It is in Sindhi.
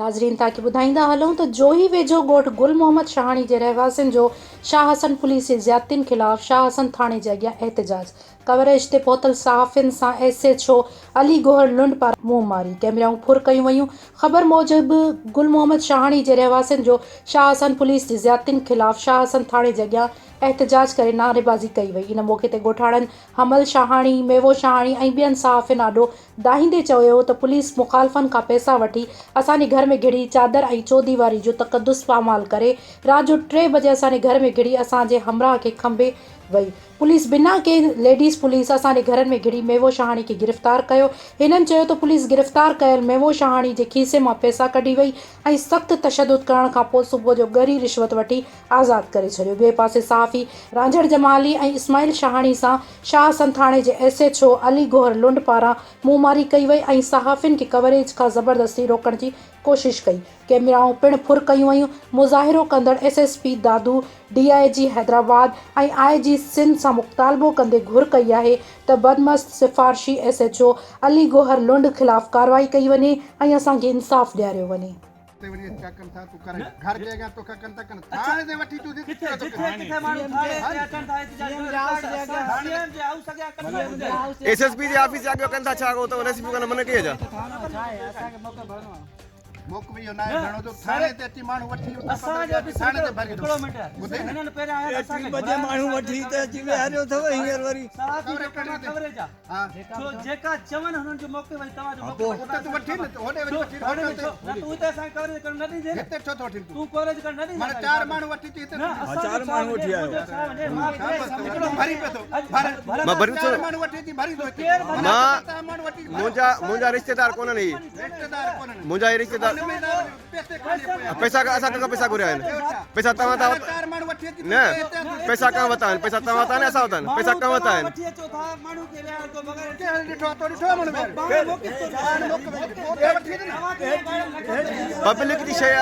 ناظرين تاڪي ٻڌائيندا هلون ته جوهي ويجهو ڳوٺ گل محمد شاهاڻي جي رهواسين جو شاهه حسن پوليس جي زيادتين خلاف شاهه حسن ٿاڻي جي اڳيان احتجاج ڪوريج تي پهتل صحافين سان S H O Ali Gohar Lund پاران منهن ماري ڪئميرائون ڦر ڪيون ويون خبر موجب گل محمد شاهاڻي جي رهواسين جو شاهه حسن پوليس جي زيادتين خلاف شاهه حسن ٿاڻي جي اڳيان احتجاج ڪري نعريبازي ڪئي وئي ان موقعي تي ڳوٺاڻن حمل شاهاڻي، ميوو شاهاڻي ۽ ٻين صحافين آڏو دانهيندي چيو ته پوليس مخالفن کان پئسا وٺي اسان جي گهر ۾ گهڙي چادر ۽ چوديواري جو تقدس پامال ڪري رات جو ٽي بجي اسان جي گهر ۾ گهڙي اسان جي همراهه کي کنڀي وئي پوليس بنا ڪنهن ليڊيز پوليس اسان جي گهرن ۾ گهڙي ميوو شاهاڻي کي گرفتار ڪيو هنن چيو ته پوليس گرفتار ڪيل ميوو شاهاڻي جي کيسي مان پئسا ڪڍي وئي ۽ سخت تشدد ڪرڻ کانپوء صبح جو ڳري رشوت وٺي آزاد ڪري ڇڏيو. ٻئي پاسي صحافي رانجهڙ جمالي ۽ اسماعيل شاهاڻي سان شاهه حسن ٿاڻي جي S H O Ali Gohar Lund پاران منهن ماري ڪئي وئي ۽ صحافين کي ڪوريج کان زبردستي روڪڻ جي ڪوشش ڪئي، ڪئميرائون پڻ ڦر ڪيون ويون، مظاهرو ڪندڙ S S P Dadu, D I G Hyderabad ۽ I G Sindh سان مطالبو ڪندي گهر ڪئي آهي ته بدمست سفارشي S H O Ali Gohar Lund خلاف ڪارروائي ڪئي وڃي ۽ اسان کي انصاف ڏياريو وڃي. تي وڃي ڇا ڪن ٿا تون ڪرين گهر جي اڳيان توکان ڪن ٿا ڪن ٿاڻي تي وٺي تون ڪٿي جٿي ڪٿي ماڻهو ٿاڻي تي اچن ٿا احتجاج ڪرڻ سي ايم جي هائوس اڳيان ڪن ٿا ايس ايس پي جي آفيس جي اڳيان ڪن ٿا ڇا اتي ايس ايس پي ڪن منع ڪئي ڇا موقعو اهو ناهي ڀيڻو جو ٿاڻي تي اچي ماڻهو وٺي اسان جو به ٿاڻي تي ڀري هڪڙو منٽ هنن پهريان آيا اسان کي بجي ماڻهو وٺي ته اچي ويهاريو اٿو هينئر وري صحافي جو ڪم ڪوريج آ ڇو جيڪا چون هنن جو موقف ۽ توهان جو موقف اتي تون وٺين نه هوڏي وڃي وٺين هوڏي ڇو نه تون هتي اسان کي ڪوريج ڪرڻ نه ڏيندين هتي ڇو ٿو وٺين تون ڪوريج ڪرڻ نه ڏيندين معنيٰ چار ماڻهو وٺي اچي هتي نه ها چار ماڻهو وٺي آيو ڀري پيو ٿو مان ڀري چار ماڻهو وٺي اچي ڀري ٿو هتي مان منهنجا منهنجا رشتيدار ڪونهن هي رشتيدار ڪونهن منهنجا هي رشتيدار پئسا اسان ڪنهن کان پئسا گهريا آهن پئسا توهان تان نه پئسا ڪنهن ورتا آهن پئسا توهان ورتا آهن اسان ورتا آهن پئسا ڪنهن ورتا آهن پبلڪ جي شيء.